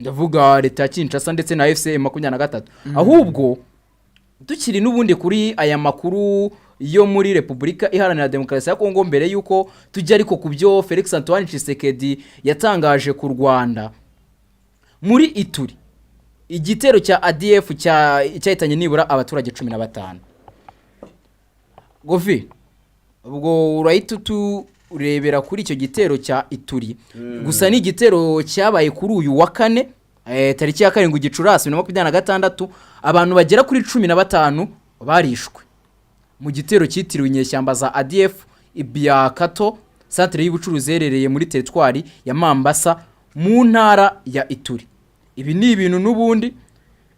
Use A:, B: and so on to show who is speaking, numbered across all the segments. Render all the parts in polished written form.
A: Ndavuga leta ya Kinshasa ndetse na AFC M23. Ahubwo tukiri n'ubundi kuri aya makuru yo muri Repubulika Iharanira Demokarasi ya Kongo, mbere y'uko tujya ariko ku byo Felix Antoine Tshisekedi yatangaje ku Rwanda, muri Ituri igitero cya ADF cyahitanye nibura abaturage 15. Govi, ubwo urahita uturebera kuri icyo gitero cya Ituri. Gusa ni igitero cyabaye kuri uyu wa kane, tariki ya 7 Gicurasi 2026. Abantu bagera kuri 15 barishwe mu gitero cyitiriwe inyeshyamba za ADF i Biakato, santere y'ubucuruzi iherereye muri teritwari ya Mambasa mu ntara ya Ituri. Ibi ni ibintu n'ubundi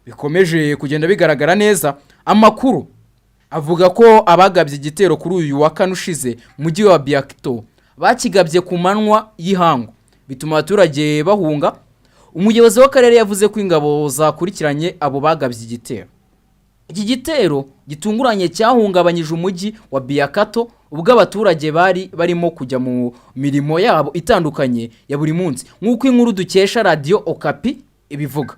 A: bikomeje kugenda bigaragara neza. Amakuru avuga ko abagabye igitero kuri uyu wa kane ushize mu mujyi wa Biakato bakigabye ku manywa y'ihangu, bituma abaturage bahunga. Umuyobozi w'akarere yavuze ko ingabo zakurikiranye abo bagabye igitero. Iki gitero gitunguranye cyahungabanyije umujyi wa Biakato ubwo abaturage bari barimo kujya mu mirimo yabo itandukanye ya buri munsi, nk'uko inkuru dukesha Radiyo Okapi ibivuga.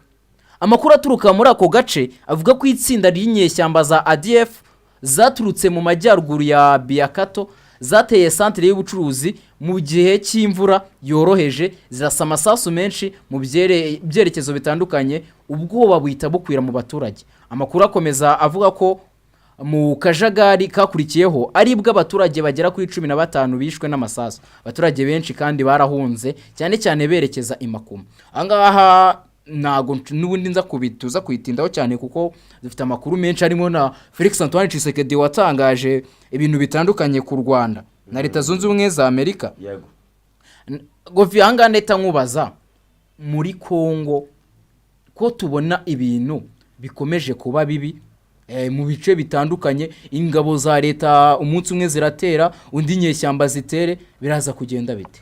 A: Amakuru aturuka muri ako gace avuga ko itsinda ry'inyeshyamba za ADF zaturutse mu majyaruguru ya Biakato zateye santere y'ubucuruzi mu gihe cy'imvura yoroheje, zirasa amasasu menshi mu byerekezo bitandukanye, ubwoba buhita bukwira mu baturage. Amakuru akomeza avuga ko mu kajagari kakurikiyeho aribwo abaturage bagera kuri 15 bishwe n'amasasu. Abaturage benshi kandi barahunze, cyane cyane berekeza i Makuma. Ahangaha ntabwo n'ubundi nza kubituza kuyitindaho cyane, kuko dufite amakuru menshi harimo na Felix Antoine Tshisekedi watangaje ibintu bitandukanye ku Rwanda na Leta Zunze Ubumwe za Amerika.
B: Yego.
A: Govi, ahangaha ndahita nkubaza: muri Kongo ko tubona ibintu bikomeje kuba bibi mu bice bitandukanye, ingabo za leta umunsi umwe ziratera, undi inyeshyamba zitere, biraza kugenda bite?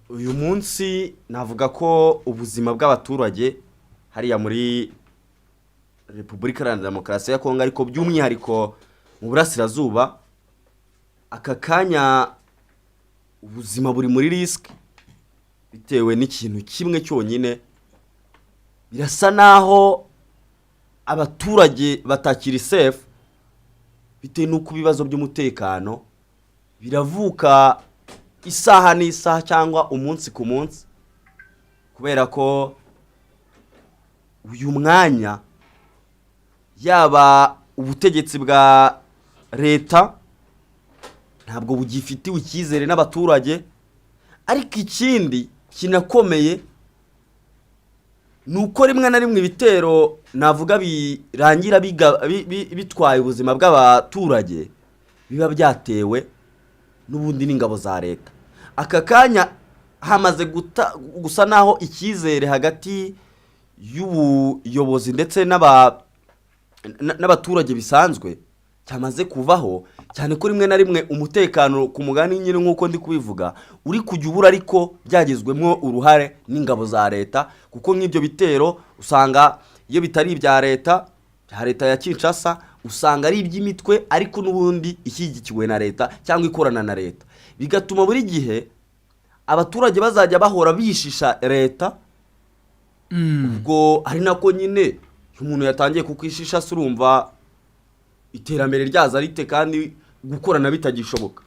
B: Uyu munsi navuga ko ubuzima bw'abaturage hariya muri Repubulika Iharanira Demokarasi ya Kongo, ariko by'umwihariko mu burasirazuba, aka kanya ubuzima buri muri risque bitewe n'ikintu kimwe cyonyine. Birasa naho abaturage batakiri safe bitewe n'uko ibibazo by'umutekano biravuka isaha n'isaha cyangwa umunsi ku munsi, kubera ko uyu mwanya yaba ubutegetsi bwa leta ntabwo bugifitiwe icyizere n'abaturage. Ariko ikindi kinakomeye ni uko rimwe na rimwe ibitero navuga birangira bitwaye ubuzima bw'abaturage biba byatewe n'ubundi n'ingabo za leta. Aka kanya hamaze gusa naho icyizere hagati y'ubuyobozi ndetse n'abaturage bisanzwe cyamaze kuvaho, cyane ko rimwe na rimwe umutekano, ku mugani nyine nk'uko ndi kubivuga, uri kujya ubura, ariko byagizwemo uruhare n'ingabo za leta, kuko nk'ibyo bitero usanga iyo bitari ibya leta, bya leta ya Kinshasa, usanga ari iby'imitwe ariko n'ubundi ishyigikiwe na leta cyangwa ikorana na leta, bigatuma buri gihe abaturage bazajya bahora bishisha leta. Ubwo ari nako nyine iyo umuntu yatangiye kukwishisha se, urumva iterambere ryaza rite kandi gukorana bitagishoboka?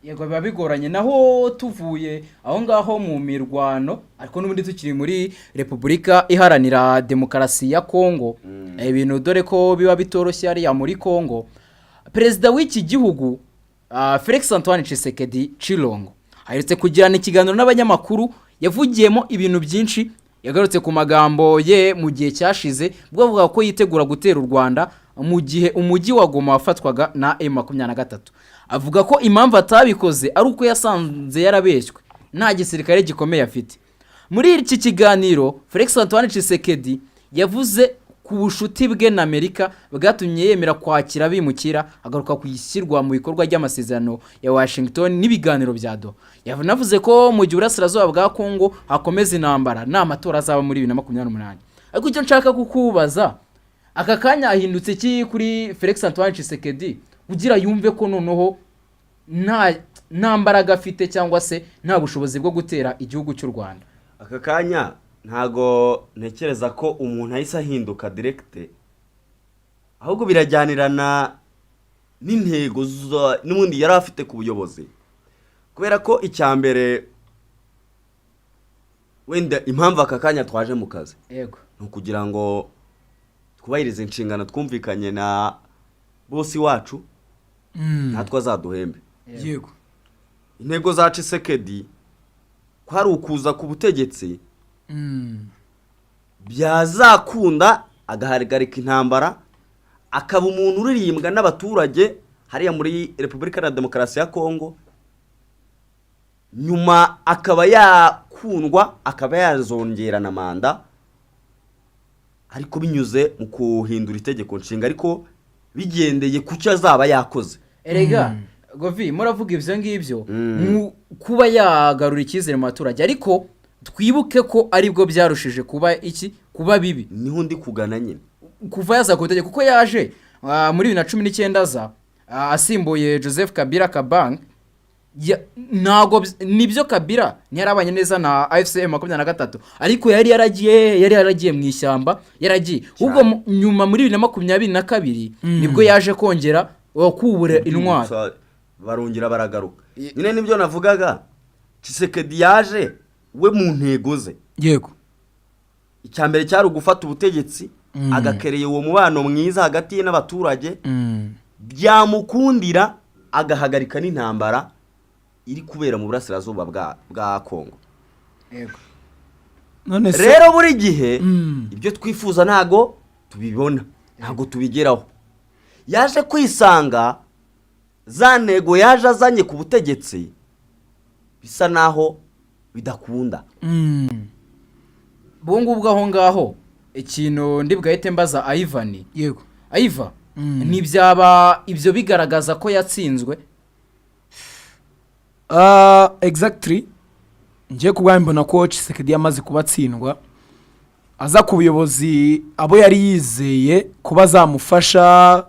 A: Yego, biba bigoranye. Naho tuvuye aho ngaho mu mirwano, ariko n'ubundi tukiri muri Repubulika Iharanira Demokarasi ya Kongo, ibintu dore ko biba bitoroshye hariya muri Kongo. Perezida w'iki gihugu, Felix Antoine Tshisekedi Tshilombo, aherutse kugirana ikiganiro n'abanyamakuru yavugiyemo ibintu byinshi. Yagarutse ku magambo ye mu gihe cyashize ubwo avuga ko yitegura gutera u Rwanda mu gihe umujyi wa Goma wafatwaga na M23, avuga ko impamvu atabikoze ari uko yasanze yarabeshywe, nta gisirikare gikomeye afite. Muri iki kiganiro, Felix Antoine Tshisekedi yavuze ku bushuti bwe na Amerika bwatumye yemera kwakira abimukira, agaruka ku ishyirwa mu bikorwa ry'amasezerano ya Washington n'ibiganiro bya Doha. Yanavuze ko mu gihe uburasirazuba bwa Kongo hakomeza intambara, nta matora azaba muri 2028. Ariko icyo nshaka kukubaza aka kanya, hahindutse iki kuri Felix Antoine Tshisekedi kugira yumve ko noneho nta mbaraga afite cyangwa se nta bushobozi bwo gutera igihugu cy'u Rwanda?
B: Aka kanya ntago ntekereza ko umuntu ahise ahinduka direct, ahubwo birajyanirana n'intego n'ubundi yari afite ku buyobozi, kubera ko icya mbere, wenda impamvu aka kanya twaje mu kazi ni ukugira ngo twubahirize inshingano twumvikanye na boss wacu, natwe azaduhembe. Intego za Tshisekedi ko ari ukuza ku butegetsi, byazakunda agahagarika intambara, akaba umuntu uririmbwa n'abaturage hariya muri Repubulika ya Demokarasi ya Kongo, nyuma akaba yakundwa, akaba yazongera na manda, ariko binyuze mu guhindura itegeko nshinga, ariko bigendeye ku cyo azaba yakoze.
A: Erega govi, muravuga ibyo ngibyo mu kuba yagarura icyizere mu baturage, ariko twibuke ko aribwo byarushije kuba iki, kuba bibi.
B: Niho ndi kugana nyine.
A: Kuva yaza ku butegetsi, kuko yaje muri 2019 aza asimbuye Joseph Kabila Kabange. Ntabwo nibyo, Kabila ntiyarabanye neza na AFC M23, ariko yari yaragiye mu ishyamba, yaragiye ubwo nyuma muri 2022 nibwo yaje kongera kubura intwaro.
B: Gusa barongera baragaruka nyine. Nibyo navugaga, Tshisekedi yaje we mu ntego ze, icya mbere cyari ugufata ubutegetsi, agakereye uwo mubano mwiza hagati ye n'abaturage, byamukundira agahagarika n'intambara iri kubera mu burasirazuba bwa Kongo.
C: None se
B: Rero buri gihe ibyo twifuza ntago tubibona, ntago tubigeraho. Yaje kwisanga za ntego yaje azanye ku butegetsi bisa naho bidakunda.
A: Ubu ngubwo aho ngaho ikintu ndi bwahite mbaza Ivan. Ivan, ntibyaba ibyo bigaragaza ko yatsinzwe?
C: Exactly, ngiye ku bwanjye mbona ko Tshisekedi yamaze kuba atsindwa. Aza ku buyobozi, abo yari yizeye kuba azamufasha,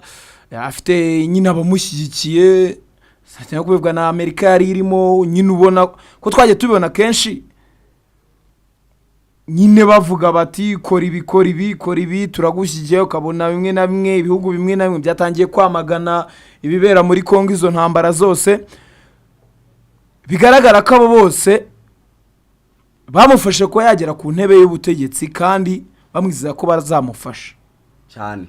C: afite nyine abamushyigikiye, cyangwa kubivuga na Amerika yari irimo nyine, ubona ko twagiye tubibona kenshi nyine bavuga bati: "Kora ibi, kora ibi, kora ibi, turagushyigikiye." Ukabona bimwe na bimwe, ibihugu bimwe na bimwe byatangiye kwamagana ibibera muri Kongo, izo ntambara zose. Bigaragara ko abo bose bamufashe kuba yagera ku ntebe y'ubutegetsi kandi bamwizeza ko bazamufasha.
B: Cyane,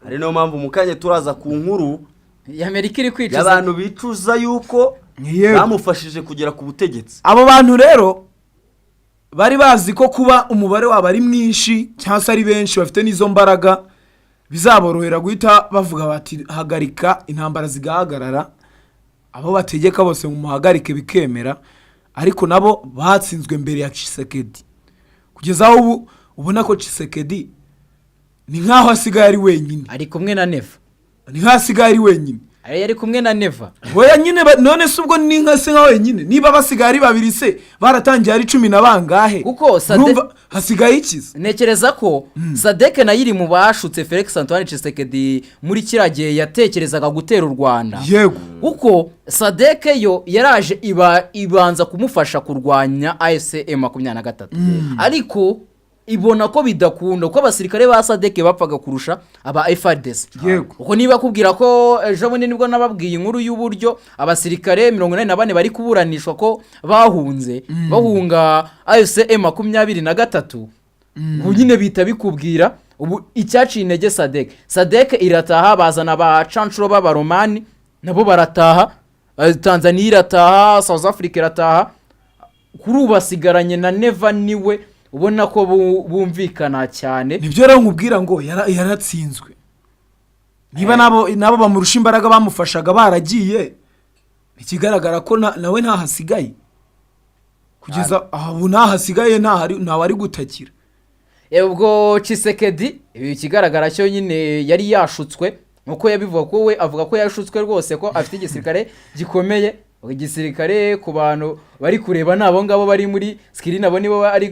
B: hari niyo mpamvu mu kanya turaza ku nkuru
A: Amerika iri kwicuza
B: y'abantu bicuza yuko bamufashije kugera ku butegetsi.
C: Abo bantu rero bari bazi ko kuba umubare wabo ari mwinshi cyangwa se ari benshi, bafite n'izo mbaraga, bizaborohera guhita bavuga bati: "Hagarika intambara", zigahagarara, abo bategeka bose mu muhagarike bikemera. Ariko nabo batsinzwe mbere ya Tshisekedi, kugeza aho ubu ubona ko Tshisekedi ni nk'aho asigaye ari wenyine.
A: Ari kumwe na Neva.
C: Ni nk'aho asigaye ari wenyine.
A: Ari kumwe na Neva.
C: Oya nyine, none se ubwo ni nka se nka wenyine? Niba basigaye ari babiri se, baratangiye ari cumi na bangahe?
A: Kuko
C: Urumva hasigaye ikiza.
A: Ntekereza ko SADC nayo iri mu bashutse Felix Antoine Tshisekedi muri kiriya gihe yatekerezaga gutera u Rwanda. Kuko SADC yo yaraje iba ibanza kumufasha kurwanya AFC M23, ariko ibona ko bidakunda, kuko abasirikare ba SADC bapfaga kurusha aba FARDC. Kuko niba kubwira ko ejo bundi nibwo nababwiye inkuru y'uburyo abasirikare 84 bari kuburanishwa ko bahunze, bahunga AFC M23, ubu nyine bihita bikubwira ubu icyaciye intege SADC. SADC irataha, bazana abacanshuro b'Abaromani nabo barataha, Tanzania irataha, South Africa irataha. Kuri ubu basigaranye na Neva, niwe ubona ko bumvikana cyane.
C: Nibyo rero nkubwira ngo yaratsinzwe. Niba nabo bamurusha imbaraga bamufashaga baragiye, ikigaragara ko nawe ntahasigaye. Kugeza ubu ntahasigaye, ntawe ari gutakira.
A: Ubwo Tshisekedi, ikigaragara cyo nyine yari yashutswe nkuko yabivuga, ko we avuga ko yashutswe rwose, ko afite igisirikare gikomeye. Igisirikare ku bantu bari kureba ni abo ngabo bari muri screen, abo nibo ari.